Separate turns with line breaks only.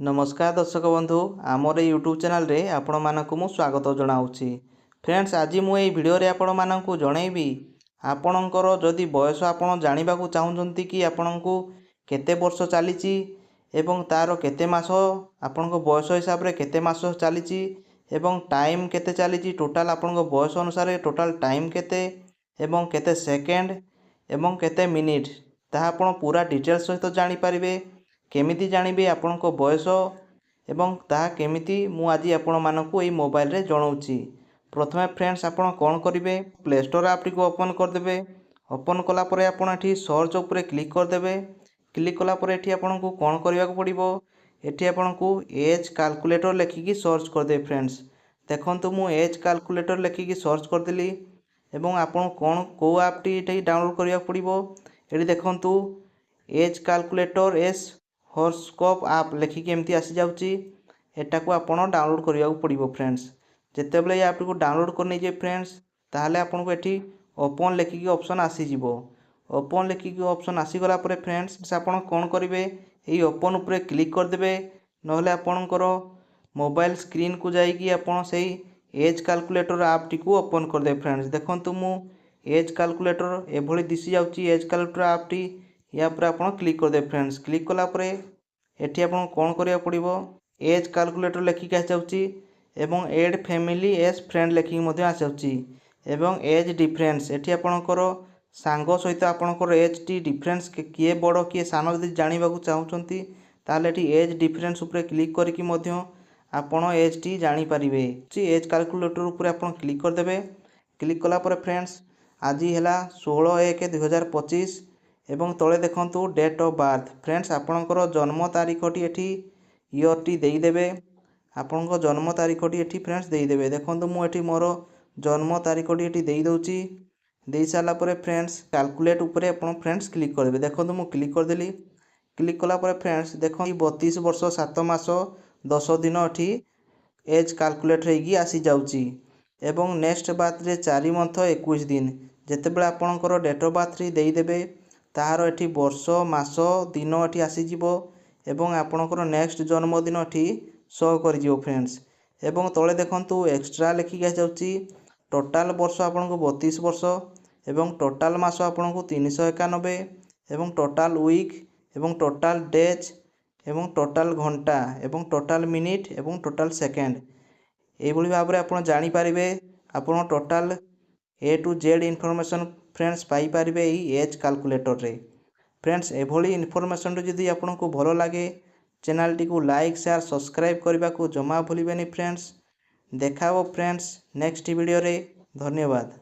ନମସ୍କାର ଦର୍ଶକ ବନ୍ଧୁ, ଆମର ଏଇ ୟୁଟ୍ୟୁବ୍ ଚ୍ୟାନେଲରେ ଆପଣମାନଙ୍କୁ ମୁଁ ସ୍ୱାଗତ ଜଣାଉଛି। ଫ୍ରେଣ୍ଡସ୍, ଆଜି ମୁଁ ଏଇ ଭିଡ଼ିଓରେ ଆପଣମାନଙ୍କୁ ଜଣେଇବି, ଆପଣଙ୍କର ଯଦି ବୟସ ଆପଣ ଜାଣିବାକୁ ଚାହୁଁଛନ୍ତି କି ଆପଣଙ୍କୁ କେତେ ବର୍ଷ ଚାଲିଛି ଏବଂ ତା'ର କେତେ ମାସ, ଆପଣଙ୍କ ବୟସ ହିସାବରେ କେତେ ମାସ ଚାଲିଛି ଏବଂ ଟାଇମ୍ କେତେ ଚାଲିଛି, ଟୋଟାଲ୍ ଆପଣଙ୍କ ବୟସ ଅନୁସାରେ ଟୋଟାଲ୍ ଟାଇମ୍ କେତେ ଏବଂ କେତେ ସେକେଣ୍ଡ ଏବଂ କେତେ ମିନିଟ୍, ତାହା ଆପଣ ପୁରା ଡିଟେଲ୍ସ ସହିତ ଜାଣିପାରିବେ। କେମିତି ଜାଣିବେ ଆପଣଙ୍କ ବୟସ ଏବଂ ତାହା କେମିତି, ମୁଁ ଆଜି ଆପଣମାନଙ୍କୁ ଏଇ ମୋବାଇଲରେ ଜଣାଉଛି। ପ୍ରଥମେ ଫ୍ରେଣ୍ଡସ୍, ଆପଣ କ'ଣ କରିବେ? ପ୍ଲେ ଷ୍ଟୋର୍ ଆପ୍ଟିକୁ ଓପନ୍ କରିଦେବେ। ଓପନ୍ କଲା ପରେ ଆପଣ ଏଠି ସର୍ଚ୍ଚ ଉପରେ କ୍ଲିକ୍ କରିଦେବେ। କ୍ଲିକ୍ କଲା ପରେ ଏଠି ଆପଣଙ୍କୁ କ'ଣ କରିବାକୁ ପଡ଼ିବ? ଏଠି ଆପଣଙ୍କୁ ଏଜ୍ କାଲକୁଲେଟର୍ ଲେଖିକି ସର୍ଚ୍ଚ କରିଦେବେ। ଫ୍ରେଣ୍ଡସ୍, ଦେଖନ୍ତୁ, ମୁଁ ଏଜ୍ କାଲକୁଲେଟର୍ ଲେଖିକି ସର୍ଚ୍ଚ କରିଦେଲି ଏବଂ ଆପଣ କ'ଣ କେଉଁ ଆପ୍ଟି ଏଠି ଡାଉନଲୋଡ଼୍ କରିବାକୁ ପଡ଼ିବ? ଏଠି ଦେଖନ୍ତୁ, age calculator as horoscope app ଲେଖିକି ଏମିତି ଆସିଯାଉଛି। ଏଟାକୁ ଆପଣ ଡାଉନଲୋଡ଼୍ କରିବାକୁ ପଡ଼ିବ। ଫ୍ରେଣ୍ଡସ୍, ଯେତେବେଳେ ଏଇ ଆପ୍ଟିକୁ ଡାଉନଲୋଡ଼୍ କରିନେଇଯିବେ ଫ୍ରେଣ୍ଡସ୍, ତାହେଲେ ଆପଣଙ୍କୁ ଏଠି ଓପନ୍ ଲେଖିକି ଅପସନ୍ ଆସିଯିବ। ଓପନ୍ ଲେଖିକି ଅପସନ୍ ଆସିଗଲା ପରେ ଫ୍ରେଣ୍ଡସ୍, ଆପଣ କ'ଣ କରିବେ? ଏଇ ଓପନ୍ ଉପରେ କ୍ଲିକ୍ କରିଦେବେ, ନହେଲେ ଆପଣଙ୍କର ମୋବାଇଲ ସ୍କ୍ରିନ୍କୁ ଯାଇକି ଆପଣ ସେଇ ଏଜ୍ କାଲକୁଲେଟର୍ ଆପ୍ଟିକୁ ଓପନ୍ କରିଦେବେ। ଫ୍ରେଣ୍ଡସ୍, ଦେଖନ୍ତୁ, ମୁଁ ଏଜ୍ କାଲକୁଲେଟର୍ ଏଭଳି ଦିଶି ଯାଉଛି। ଏଜ୍ କାଲକୁଲେଟର୍ ଆପ୍ଟି, ୟା ଉପରେ ଆପଣ କ୍ଲିକ୍ କରିଦେବେ। ଫ୍ରେଣ୍ଡସ୍, କ୍ଲିକ୍ କଲା ପରେ ଏଠି ଆପଣଙ୍କୁ କ'ଣ କରିବାକୁ ପଡ଼ିବ? ଏଜ୍ କାଲକୁଲେଟର୍ ଲେଖିକି ଆସିଯାଉଛି ଏବଂ ଏଡ୍ ଫ୍ୟାମିଲି ଏଜ୍ ଫ୍ରେଣ୍ଡ ଲେଖିକି ମଧ୍ୟ ଆସିଯାଉଛି ଏବଂ ଏଜ୍ ଡିଫରେନ୍ସ, ଏଠି ଆପଣଙ୍କର ସାଙ୍ଗ ସହିତ ଆପଣଙ୍କର ଏଜ୍ଟି ଡିଫରେନ୍ସ, କିଏ ବଡ଼ କିଏ ସାନ ଯଦି ଜାଣିବାକୁ ଚାହୁଁଛନ୍ତି, ତାହେଲେ ଏଠି ଏଜ୍ ଡିଫରେନ୍ସ ଉପରେ କ୍ଲିକ୍ କରିକି ମଧ୍ୟ ଆପଣ ଏଜ୍ଟି ଜାଣିପାରିବେ। ଏଜ୍ କାଲକୁଲେଟର୍ ଉପରେ ଆପଣ କ୍ଲିକ୍ କରିଦେବେ। କ୍ଲିକ୍ କଲା ପରେ ଫ୍ରେଣ୍ଡସ୍, ଆଜି ହେଲା 16/1/2025 ଏବଂ ତଳେ ଦେଖନ୍ତୁ ଡେଟ୍ ଅଫ୍ ବାର୍ଥ। ଫ୍ରେଣ୍ଡସ୍, ଆପଣଙ୍କର ଜନ୍ମ ତାରିଖଟି ଏଠି ଇୟର୍ଟି ଦେଇଦେବେ। ଆପଣଙ୍କ ଜନ୍ମ ତାରିଖଟି ଏଠି ଫ୍ରେଣ୍ଡସ୍ ଦେଇଦେବେ। ଦେଖନ୍ତୁ, ମୁଁ ଏଠି ମୋର ଜନ୍ମ ତାରିଖଟି ଏଠି ଦେଇଦେଉଛି। ଦେଇସାରିଲା ପରେ ଫ୍ରେଣ୍ଡସ୍, କାଲକୁଲେଟ୍ ଉପରେ ଆପଣ ଫ୍ରେଣ୍ଡସ୍ କ୍ଲିକ୍ କରିଦେବେ। ଦେଖନ୍ତୁ, ମୁଁ କ୍ଲିକ୍ କରିଦେଲି। କ୍ଲିକ୍ କଲା ପରେ ଫ୍ରେଣ୍ଡସ୍, ଦେଖନ୍ତୁ, 32 ବର୍ଷ 7 ମାସ 10 ଦିନ ଏଠି ଏଜ୍ କାଲକୁଲେଟ୍ ହେଇକି ଆସିଯାଉଛି ଏବଂ ନେକ୍ସଟ ବାର୍ଥରେ 4 ମନ୍ଥ 21 ଦିନ। ଯେତେବେଳେ ଆପଣଙ୍କର ଡେଟ୍ ଅଫ୍ ବାର୍ଥଟି ଦେଇଦେବେ, ତାହାର ଏଠି ବର୍ଷ, ମାସ, ଦିନ ଏଠି ଆସିଯିବ ଏବଂ ଆପଣଙ୍କର ନେକ୍ସଟ ଜନ୍ମଦିନ ଏଠି ଶୋ କରିଯିବ ଫ୍ରେଣ୍ଡସ୍। ଏବଂ ତଳେ ଦେଖନ୍ତୁ, ଏକ୍ସଟ୍ରା ଲେଖିକି ଆସିଯାଉଛି। ଟୋଟାଲ୍ ବର୍ଷ ଆପଣଙ୍କୁ 32 ବର୍ଷ ଏବଂ ଟୋଟାଲ୍ ମାସ ଆପଣଙ୍କୁ 391 ଏବଂ ଟୋଟାଲ୍ ୱିକ୍ ଏବଂ ଟୋଟାଲ୍ ଡେଜ୍ ଏବଂ ଟୋଟାଲ୍ ଘଣ୍ଟା ଏବଂ ଟୋଟାଲ୍ ମିନିଟ୍ ଏବଂ ଟୋଟାଲ୍ ସେକେଣ୍ଡ। ଏଇଭଳି ଭାବରେ ଆପଣ ଜାଣିପାରିବେ। ଆପଣ total A to Z information friends ପାଇପାରିବେ ଏଇ ଏଜ୍ କାଲକୁଲେଟର୍ରେ। ଫ୍ରେଣ୍ଡସ୍, ଏଭଳି ଇନଫର୍ମେସନ୍ଟି ଯଦି ଆପଣଙ୍କୁ ଭଲ ଲାଗେ, ଚ୍ୟାନେଲଟିକୁ ଲାଇକ୍, ସେୟାର, ସବସ୍କ୍ରାଇବ୍ କରିବାକୁ ଜମା ଭୁଲିବେନି। ଫ୍ରେଣ୍ଡସ୍, ଦେଖା ହେବ ଫ୍ରେଣ୍ଡସ୍ ନେକ୍ସଟ ଭିଡ଼ିଓରେ। ଧନ୍ୟବାଦ।